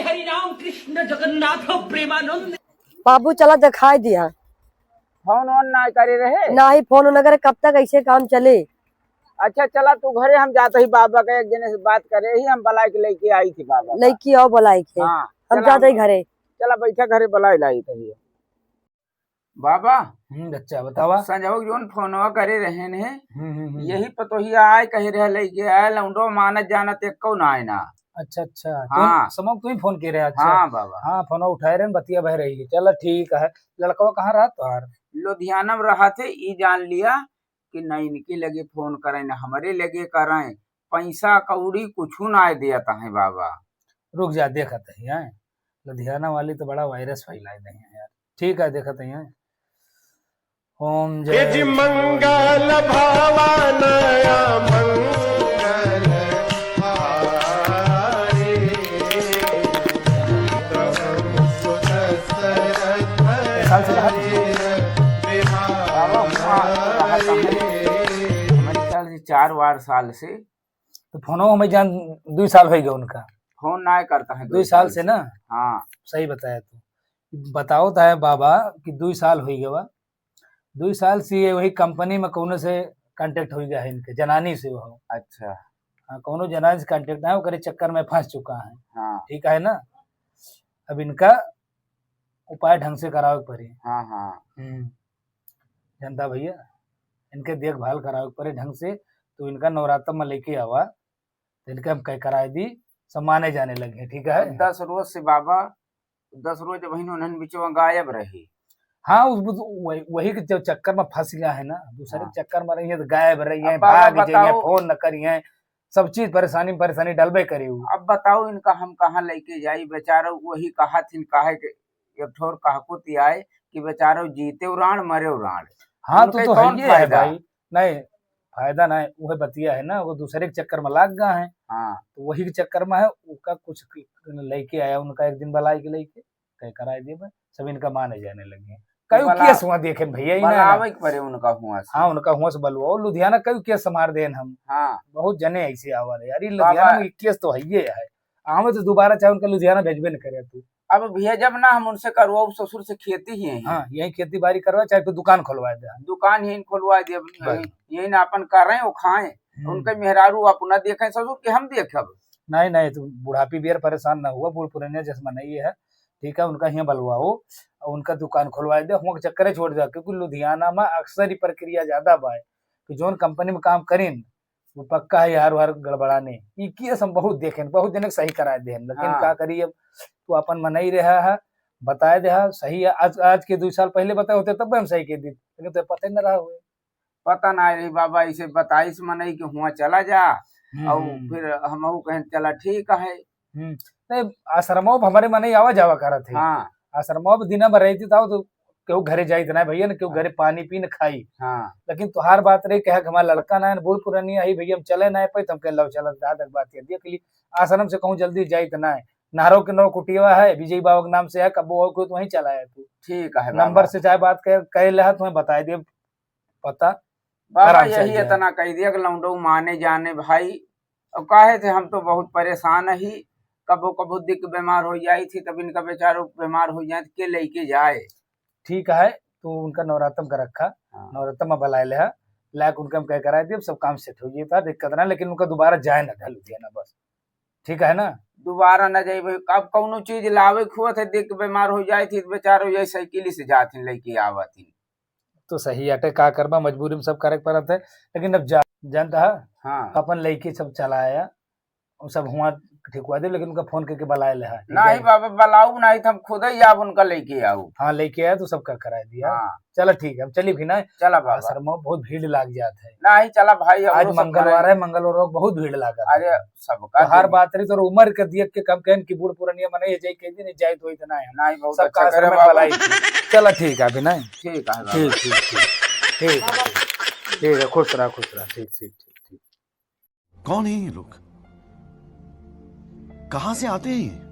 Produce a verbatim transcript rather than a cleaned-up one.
हरि राम कृष्ण जगन्नाथ प्रेमानंद। बाबू, चला देखाई दिया। फोन वोन ना करे रहे? नाही, फोन ना करे, कब तक ऐसे काम चले? अच्छा, चला तू घरे, हम जात ही बाबा के, एक जने से बात करे ही, हम बुलाए के लेके आई थी बाबा का। लेके आओ बुलाए के। हाँ, हम चला जात ही हम, घरे। चला बैठा घरे, बुलाए लाई थी। बाबा, हम्म, बच्चा, बतावा। संजोग जोन फोनवा करे रहे ने, हम्म, हम्म, हम्म। यही पतोहिया आए, कहे रहे, लइके आए, लौंडो मानत जानत एक्को ना आए ना। अच्छा, अच्छा, हाँ। तुम, समझ तुम ही फोन के रहे, अच्छा। हाँ, बाबा। हाँ, फोनवा उठाए रहे, बतिया बह रही है। चला, ठीक है। लड़कवा कहाँ रहा तोहार? लुधियाना में रहा थे, ई जान लिया कि ना इनके लगे फोन करे, ना हमरे लगे करे, पैसा कौड़ी कुछ ना आए दिया ताहे, बाबा। रुक जा, देखत ही, हैं? लुधियाना वाली तो बड़ा वायरस फैलाए दे हैं यार। ठीक है, देखत ही, हैं? ओम जय हे जी मंगल भवन मंगल हारी। साल से रहा था। बाबा, वहाँ रहा था। हमारे ख्याल से चार बार साल से। तो फोनो हमें जान दुई साल होइ गए उनका। फोन ना करता है दुई दुई साल साल से से। ना? हाँ। सही बताया तू। बताओ तो है बाबा कि दुई साल होइ गवा। दुई साल से ये वही कंपनी में कौनो से contact होइ गया है इनके, जनानी से वो। अच्छा। हाँ, कौनो जनानी से contact ना है, ओकरे चक्कर में फंस चुका है। हाँ। ठीक है ना? अब इनका उपाय ढंग से करावे के पड़ी। हाँ, हाँ। हम्म। जनता भैया, इनके देखभाल करावे के पड़े ढंग से, तो इनका नवरात्र में लेके आवा, तो इनके हम कह कराए दी, सब माने जाने लगे, ठीक है? अब दस रोज से बाबा, दस रोज बहिन उन्हन बिचवा गायब रही। हाँ, उस, उस, वही, वही के जो चक्कर में फंस गया है ना, दूसरे हाँ। चक्कर में रही है तो गायब रही अब है, बाबा भाग जाइए, बताओ, फोन न करिए, सब चीज परेशानी में परेशानी डलबे करी उ। अब बताओ इनका हम कहाँ लेके जाई, बेचारो वही कहा थिन, काहे के एक ठोर कहकुत आए कि बेचारो जीते उराण, मरे उराण। हाँ, तो, उनके तो कौन है ये है फायदा? भाई। नहीं, फायदा नहीं, वह बतिया है ना, वो दूसरे के चक्कर में लाग गया है। हाँ। तो वही के चक्कर में है, उनका कुछ क-, लेके आया, उनका एक दिन बुलाए के लेके, कह कराए देबे, सब इनका माने जाने लगे। कई बला-, केस हुआ देखे भैया, ही ना, ना। बलावे के पड़े उनका हुआ से। हाँ, उनका हुआ से बलवाओ, लुधियाना कई केस मार देन हम। हाँ। बहुत जने ऐसे आवा रहे यार, ये बाबा लुधियाना में केस तो है ही है। आवे तो दोबारा चाहे उनका लुधियाना भेजबे न करे तू। अब भेजब ना, हम उनसे करवाओ, ससुर से खेती ही है। हाँ, यही खेती बाड़ी करवा, चाहे कोई दुकान खोलवा दे। दुकान यहीं खोलवा दे, अब बस। यहीं, यहीं ना अपन कर रहे हैं, वो खाएं। हम्म। उनके मेहरारू अपना देखें, ससुर के हम देखब। नहीं, नहीं, तू बुढ़ापी बियर परेशान ना हुआ, बूढ़ पुरानिया चश्मा नहीं है, ठीक है, उनका हियाँ बलवाओ और उनका दुकान खोलवा दे, हुआं के चक्करे छोड़ दे, क्योंकि लुधियाना में अक्सर ही प्रक्रिया ज्यादा बा कि जौन कंपनी में काम करीन, वो पक्का है यार, वार गड़बड़ाने। ई केस हम बहुत देखेन, बहुत जने के सही कराए देन, लेकिन हाँ। का करी अब, तू अपन मनई रहा है, बताए दे हा, सही है। आज, आज के दो साल पहले बताए होते तब हम सही कह दी, लेकिन तो पता ही न रहा हुए। पता ना रही बाबा, ऐसे बताइस मनई कि हुआं चला जा, हम्म, और हम्म। फिर हमहू कहें चला ठीक है। हम्म, नहीं, आश्रमो में हमारे मनई आवा जावा करत है। हाँ। आश्रमो में दिना भर रहती था तो केहू घरे जाइत ना है भैया, ना केहू हाँ। घरे पानी पी न खाई। हाँ। लेकिन तोहार बात रही, कहे कि हमारा लड़का ना है, बूढ़ पुरानी आई भैया, हम चले ना है पाई, तो हम कह लो चलत दादा के बात ये देख ली, आश्रम से कहूँ जल्दी जाइत ना है, नहरो के नौ कुटिया है, विजय बाबा के नाम से है, कब वो कोई तो वहीं चला है तू। ठीक है नंबर बाबा। से चाहे बात कर, कह ले, तुम्हें बताए दे पता, बाबा आराम से यही आई जाए। इतना कह दिया कि लौंडो माने जाने भाई, और काहे थे हम तो बहुत परेशान ही, कबो कबो दिक बीमार हो जाई थी, तब इनका बेचारो बीमार हो जाए, के लेके जाए। ठीक है, तो उनका नवरात्रम का रखा, हाँ। नवरात्रम में बुलाए ले हा, लायक उनका हम कह कराए दिए, सब काम सेट हो गया था, दिक्कत ना, लेकिन उनका दोबारा जाए ना था लुधियाना बस, ठीक है ना? दोबारा ना जाए भाई, अब कौनो चीज लावे के हुआ थे, दिक बीमार हो जाए थी, तो बेचारो यही साइकिल से जात ही लेके आवत ही। तो सही अटे, का करबा, मजबूरी में सब करे के पड़त है, लेकिन अब जा-, जानता है, हाँ। अपन लइके सब चलाया, वो सब हुआ ठिकवा दे, लेकिन उनका फोन करके बुलाए ले है, ठीक नहीं है? बाबा, बुलाऊ नहीं, तो हम खुद ही जाब उनका लेके आऊ। हाँ, लेके आया तो सबका कराए दिया। हाँ। चला ठीक है, हम चली भी ना। चला बाबा। आश्रम में बहुत भीड़ लाग जात है। नहीं, चला भाई, आज हमरो सब मंगलवार करे। है, मंगलवार को बहुत भीड़ लागत अरे, है। सबका तो हर दिन। बात रही तो उम्र के दियक के कम कहन कि बूढ़ पुरानिया मने ये जाई के दिन जाई तो इतना है। नहीं, बहुत सबका अच्छा करे आश्रम में बाबा। भलाई थी। चला ठीक है, अभी नहीं। ठीक है बाबा। ठीक, ठीक, ठीक। ठीक है, ठीक। ठीक है, खुश रहा, खुश रहा। ठीक, ठीक, ठीक, ठीक। कौन है ये लोग? कहां से आते हैं ये?